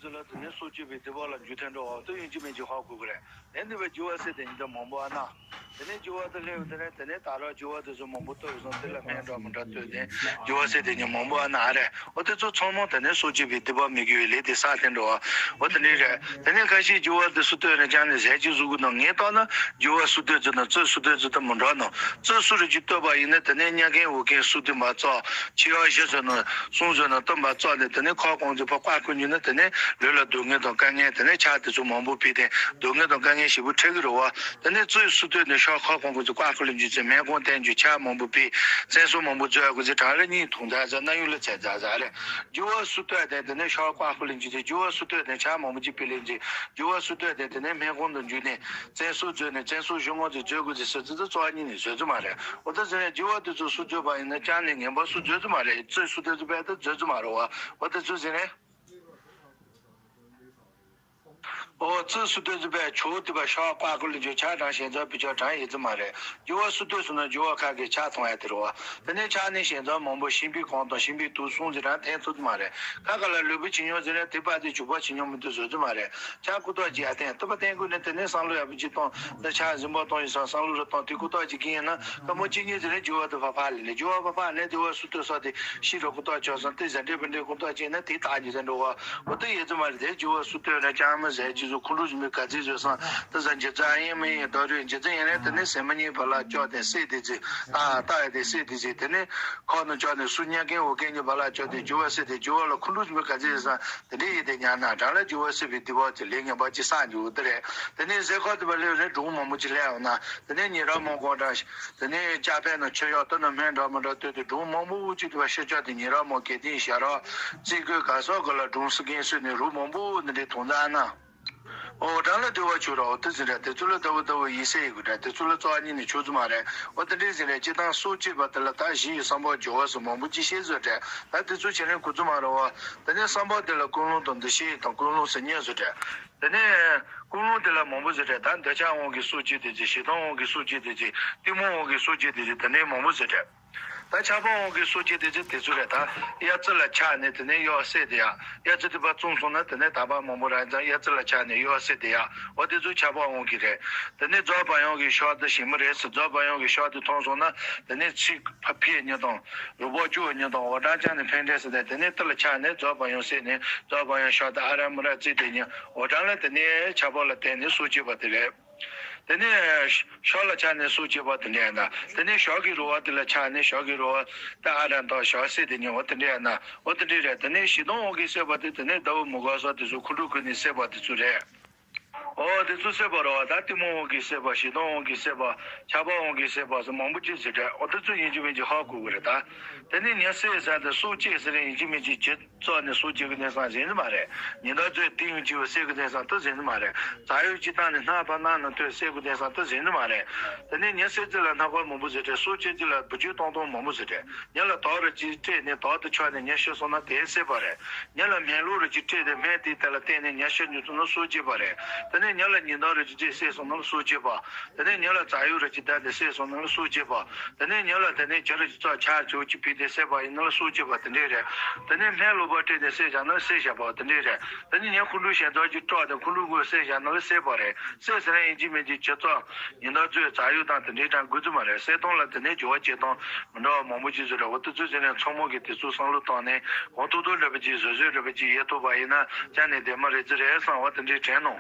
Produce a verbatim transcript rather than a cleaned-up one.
ལ་དེ་ནས་སྲོག་གཅོད་པའི་སྡིག་པ་ལ་འཇུག་ཐལ་འགྲོ་བ་དེ་ཡིན་གཅིག་མིན་གཅིག་ཧ་གོ་དགོས་རེད། དེ་འདི་བའི་རྒྱུ་བ་སྲིད་དེ་ཉིད་དུ་མང་པོ་ཨ་ན། དེ་ནས་རྒྱུ་བ་དེ་སླེབས་དེ་ནས་དེ་ནས་ད་རུང་རྒྱུ་བ་དེ་ཚོ་མང་པོ་བཏོད་སོང་། དེ་ལ་སྨན་འདྲ་མི་འདྲ་བཏོད་དེ་རྒྱུ་བ་སྲིད་དེ་ཉིད་མང་པོ་ཨ་ན་རེད། འོ་དེ་ཚོ་ཚང་མ་དེ་ནས་སྲོག་གཅོད་པའི་སྡིག་པ་མི་དགེ་བའི་ལས་དེ་བསགས་ཐལ་འགྲོ་བ། འོ་དེ་འདྲ་རེད། དེ་ནས་ཁ་ཤས་རྒྱུ་བ་དེ་སུ་བཏོད་ནས་ཀྱང་ནས་ཟས་ཀྱི་གཟུགས་ཀྱི་ནང་ངས་བཏང་ན་རྒྱུ་བ་སུ་བཏོད་ཚོ་དང་རྩི་སུ་བཏོད་ཚོ་དང་མི་འདྲ་ནོ། རྩི་སུ་རུ་ཅིག་བཏོད་པ་ཡིན་ན་དེ་ནས་ཉ་རྒན་འུ་རྒན་སུ་བཏོན་པ་བཙོག་ཆེ་བ་བཞི་ཚོ་ནང་གསུང་ཚོ་ནང་བཏོན་པ་བཙོག་ནས་དེ་ནས་ཁ་སྐོང་ཚོ་ཕ་བཀའ་ཁོ་ཉུལ་ན་དེ་ནས་ལུས་ལ་སྡུག་བསྔལ་དང་དཀའ་ངལ། དེ་ནས་ཆགས་དེ་ཚོ་མང་པོ་ཕི་དེ་སྡུག་བསྔལ་དང་དཀའ་ངལ་ཞེ་པོ་འཕྲད་ཀྱི་རེད་བ། དེ་ནས་རྩི་སུ་བཏོད་ནས་ཤ་ཁ་སྐོང་ཁོ་ཚོ་བཀའ་ཁོ་ལ་འཇུ་ཚེ་སྨན་ཁང་བསྟན་རྒྱུ་ཆ་མང་པོ་ཕི་བཙན་སོ་མང་པོ་འཛོལ་ཡག་གི་ཚེ་གྲང་རེ་གཉིད་ཐུང་ཛ་ཛ་ན་ཡུལ་ལ་ཚད་ཛ་ཛ་རེད། རྒྱུ་བ་སུ་བཏོད་དེ་དེ་ནས་ཤ་བཀའ་ཁོ་ལ་འཇུ་ཚེ་རྒྱུ་བ་སུ་བཏོད་དེ་ཆ་མང་པོ་ཅིག་ཕི་ལེན་ཚེ་རྒྱུ་བ་སུ་བཏོད་དེ་དེ་ནས་སྨན་ཁང་དུ་འཇུས་ནས་བཙན་སོ་འཛོལ་ནས་བཙན་སོ་གཞུང་ངོ་ཚོ་འཛོལ་དགོས་ཚེ་སུ་ཚོ་ཚོ་གཉིས་ནས་བཟོས་ཚོ་མ་རེད། འོ་ད་ཟེར་ནས་རྒྱུ་བ་དེ་ཚོ་སུ་འཛོལ་པ་ཡིན་ན་ཅང་ནས་ངན་པ་སུ་འཛོལ་ཚོ་མ་རེད། རྩི་སུ་དེ་ཚོ་བས་ད་འཛོལ་ཚོ་མ་རེད་བ། འོ་ད་ཚོ་ཟེར་ནས། ཨོ་རྩི་སུ་སྟོད་ཚུ་པས་ཇོ་བོ་དེ་པ་ཤ་བ་ཀ་ཀུ་ལི་ཇོ་ཆ་གྲང་ཞེས་ཚོ་བི་ཅོ་གྲང་ཡིན་ཙི་མ་རེད། རྒྱུ་བ་སུ་སྟོད་སུ་ན་རྒྱུ་བ་ཁ་གི་ཆ་ཐོང་ཡ་དེ་རུ་བ། དེ་ནས་ཆ་ནས་ཞེས་ཚོ་མང་པོ་ཤིང་པའི་གོང་དང་ཤིང་པའི་དུག་སུང་ཟི་རང་ཐན་ཚུ་ཙི་མ་རེད། ཁ་ཁ་ལ་ལུས་པོ་ཇི་ཉོ་ཟི་རེད། དེ་པ་དེ་ཇུ་བ་ཇི་ཉོ་མི་དུ་བཟོ་ཙི་མ་རེད། ཆ་ཀུ་ཏོ་ཇི་ཨ་ཐན་དེ་པ་ཐན་ཀུ་ནས་དེ་ནས་བསམ་བློ་ཡ་བི་ཅི་ཏོང་དེ་ཆ་ཟིན་པོ་ཏོང་ཡིན་སང་བསམ་བློ་རུ་ཏོང་དེ་ཀུ་ཏོ་ཇི་གིན་ཡིན་ན་ཀ་མོ་ཅི་ཉི་ཟི་རེད། རྒྱུ་བ་དེ་པ་ཕ་ལི་ནས་རྒྱུ་བ་པ་ཕ་ནས་དེ་བ་སུ་སྟོད་ས་དེ་ཤི་རོ་ཀུ་ཏོ་ཆོ་སང་དེ་ཟ་འདྲེ་བི་འདྲེ་ཀུ་ཏོ་ཇི་ན་དེ་ད་ཉི་ཟན་འགྲོ་བ། འོ་དེ་ཡེ་ཙི་མ་རེད། དེ་རྒྱུ་བ་སུ་སྟོད་ན་ཅང་མི་ཟེར་ཅི་ཟུ་ཁུ་འགྲུ་ཟི་མི་ག་ཚི་ཟོས་སང་དེ་ཟ་འཇི་ཙ་ཡིན་མི་ཡིན་དོ་རུ་འཇི་ཙི་ཡིན་རེད། དེ་ནི་སེ་མ་ཉི་བ་ལ་ཅོ་དེ་སེ་དེ་ཙི་ཨ་ཏ་ཡ་དེ་སེ་དེ་ཙི་དེ་ནི་ཁོ་ནི་ཅོ་ནི་སུ་ཉ་གན་འོ་གན་ཉི་བ་ལ་ཅོ་དེ་རྒྱུ་བ་སེ་དེ་རྒྱུ་བ་ལ་ཁུ་འགྲུ་ཟི་མི་ག་ཚི་ཟོས་སང་དེ་འདྲ་ཡེ་དེ་ཉ་ན་གྲང་ལ་རྒྱུ་བ་སེ་བི་དི་བ་ཙི་ལེ་ངན་པ་ཅི་སང་རྒྱུ་དེ་རེད། དེ་ནི་ཟེ་ཁོ་དེ་བ་ལེ་རེད། སྒྲུང་མང་པོ་ཅི་ལེ་འོ་ན་དེ་ནི་ཉི་ར་མོ་གོ་འདྲ། དེ་ནས་ཅ་པན་ནང་ཆོས་ཡག་ཏུ་ནང་སྨན་འདྲ་མི་འདྲ་བཏོད་དེ་སྒྲུང་མང་པོ་དབུ་ཅིག་ཏུ་བ་ཤེས་བྱ་དེ་ཉེ་ར་མོ་གལ་ཏེ་ཞྭ་ར་རྩིས་དགོས་ག་ས་ག་ལ་སྒྲུང་སི་གན་སུ་ནས་རུ་མང་པོ་འདི་འདྲའི་ཐོང་ད་ན། ཨོ་གྲང་ལ་དེ་བ་ཆུ་ར་ཨོ་དེ་ཟིན་ར་དེ་ཚོ་ལ་ལྟ་བུ་ལྟ་བུ་ཡིད་སེ་ཡི་གུ་འདྲ་དེ་ཚོ་ལ་རྩ་བ་ཉིད་ནས་ཆུ་ཚོ་མ་རེད། ཨོ་དེ་འདྲའི་ཟིན་ར་སྤྱི་བཏང་སྲོག་བཅད་པ་དེ་ལ་ད་གཞི་ཡི་བསམ་པ་སྦྱོར་བ་སོགས་མང་པོ་ཅི་ཤེས་བཟོ་འདྲ་ད་དེ་ཚོ་བྱས་ནས་གུ་ཚོ་མ་ར་བ། དེ་ནས་བསམ་པ་དེ་ལ་ཀུན་སློང་དང་འདུ་ཤེས་དང་ཀུན་སློང་ཟེར་ཉན་བཟོ་འདྲ། དེ་ནས་ཀུན་སློང་དེ་ལ་མང་པོ་ཟེར་ཏེ་ད་འདོད་ཆགས་དབང་གིས་སྲོག་བཅད་དེ་ཅི། ཞེ་སྡང་དབང་གིས་སྲོག་བཅད་དེ་ཅི། གཏི་མུག་དབང་གིས་སྲོག་བཅད་དེ་ཅི། དེ་ནས་མང་པོ་ཟེར་ཏེ། ད་ཆགས་པ་དབང་གིས་སྲོག་བཅད་དེ་ཅི་དེ་ཚོ་རེད། ད་གཡའ་རྩི་ལ་ཆགས་ནས་དེ་ནས་གཡོག་བསད་དེ་ཡ། གཡའ་རྩི་དེ་པ་བཙོང་སོང་ན་དེ་ནས་ད་པ་མང་པོ་རང་ཙང་གཡའ་རྩི་ལ་ཆགས་ནས་གཡོག་བསད་དེ་ཡ། འོ་དེ་ཚོ་ཆགས་པ་དབང་གིས་རེད། དེ་ནས་རྫོགས་པ་དབང་གིས་ཤོག་དེ་ཞིམ་མི་རེད་ཟེར་རྫོགས་པ་དབང་གིས་ཤོག་དེ་མཐོང་སོང་ན་དེ་ནས་ཚིག་ཕ་ཕིའི་གཉིད་དང་རུ་བོ་ཅུ་གཉིད་དང་འོ་གྲང་ཅང་ནས་ཕན་འབྲས་ཟེར་ཏེ་དེ་ནས་དེ་ལ་ཆགས་ནས་རྫོགས་པ་དབང་བསད་ནས་རྫོགས་པ་དབང་ཤོག་དེ་ཨ་ར་མི་ར་རྩི་དེ་གཉིད། འོ་གྲང་ལ་དེ་ནས་ཆགས་པ་ལ་བརྟེན་ནས་སྲོག་བཅད་པ་དེ་རེད། དེ་ནས་ཤོག་ལ་ཆགས་ནས་སྲོག་བཅད་པ་དེ་འདྲ་ཡིན་ན། དེ་ནས་ཞོག་གི་རུ་བ་དེ་ལ་ཆགས་ནས་ཞོག་གི་རུ་བ་དེ་ཨ་ར་དང་ཞོག་བསད་དེ་གཉིད་འོ་དེ་འདྲ་ཡིན་ན་འོ་དེ་འདྲ་རེད། དེ་ནས་ཞེ་སྡང་དབང་གིས་བསད་པ་དེ་དེ་ནས་ཟླ་བོ་མུ་ག་ས་དེ་ཚོ་ཁུ་འབྲུ་ཁུ་ནས་བསད་པ་དེ་ཚོ་རེད། འོ་དེ་ཚོ་བསད་པ་རེད་བ། ད་གཏི་མུག་དབང་གིས་བསད་པ་ཞེ་སྡང་དབང་གིས་བསད་པ་ཆགས་པ་དབང་གིས་བསད་པ་སོགས་མང་པོ་ཅིག་ཟེར་འདྲ། འོ་དེ་ཚོ་ཡིན་གཅིག་མིན་གཅིག་ཧ་གོ་དགོས་རེད་ད། དེ་ནས་ཉ་བསད་ཟེར་དེ་སྲོག་བཅད་ཟེར་ཡིན་གཅིག་མིན་གཅིག་ཇི། བཙོག་ནས་སྲོག་བཅད་གི་གནས་སང་ཟིན་ནི་མ་རེད། ཉི་ཟླ་མཛོད་ཏིང་ཡོད་ཅི་བ་བསད་གི་གནས་སང་དུ་ཟིན་ནི་མ་རེད། རྫ་ཡུལ་སྤྱི་བཏང་ནས་སྣ་བ་སྣ་ནང་ཐོས་བསད་གི་གནས་སང་དུ་ཟིན་ནི་མ་རེད། དེ་ནས་ཉ་བསད་ཅི་ལ་སྣ་བ་མང་པོ་ཟེར་ཏེ་སྲོག་བཅད་ཅི་ལ་བུ་རྒྱུད་གཏོང་གཏོང་མང་པོ་ཟེར་ཏེ། ཉ་ལ་དོག་རུ་ཅི་སྤྲད་ནས་དོག་དུ་ཆོག་ནས་ཉ་ཤི་སོང་ན་དེ་བསད་པ་རེད། ཉ་ལ་སྨན་ལུག་རུ་ཅི་སྤྲད་དེ་སྨན་དེ་དེ་ལ་བརྟེན་ནས་ཉ་ཤི་ཉུ་ཐུ་ན་སྲོག་བཅད་པ་རེད། དེ་ནས་ཉ་ལ་ཉི་ཟླ་རུ་ཅི་སྤྲད་བསད་སོང་ན་སྲོག་བཅད་པ། དེ་ནས་ཉ་ལ་རྫ་ཡུལ་རུ་ཅི་བསྡད་དེ་བསད་སོང་ན་སྲོག་བཅད་པ། དེ་ནས་ཉ་ལ་དེ་ནས་ཇི་རུ་ཅི་ཙག་ཆར་ཆུ་ཅི་ཕི་དེ་བསད་པ་ཡིན་ན་ལ་སྲོག་བཅད་པ་དེ་འདྲས་རེད། དེ་ནས་སྨན་ལུག་པ་སྤྲད་དེ་བསད་བཞག་ན་བསད་བཞག་པ་དེ་འདྲས་རེད། དེ་ནས་ཉ་ཁུ་འབྲུ་ཞལ་ཚོགས་ཀྱི་སྐྲག་དེ་ཁུ་འབྲུ་ཀུན་བསད་བཞག་ན་ལ་བསད་པ་རེད། བསད་ཟེར་ན་ཡིན་གཅིག་མིན་གཅིག་ཇི་ཙག་ཉི་ཟླ་མཛོད་རྫ་ཡུལ་དང་དེ་འདྲས་དང་དགོས་ཚུལ་མ་རེད། བསད་སྟངས་ལ་དེ་ནས་འགྱུར་བ་བྱེད་སྟངས་མི་འདྲ་བ་མང་པོ་ཅིག་བཟོས་རེད། འོ་དེ་ཚོ་ཟེར་ནས་ཚང་མ་གིས་དེ་ཚོ་བསམ་བློ་བཏང་ནས་གང་ཐུབ་ཐུབ་འདྲ་པོ་ཅིག་བཟོད་བཟོད་འདྲ་པོ་ཅིག་ཡེ་ཐུབ་པ་ཡིན་ན་ཅང་ནས་བདེ་མོ་རེད་ཅི་རེད་བསམ་བ་དེ་འདྲས་དྲན་ནོ།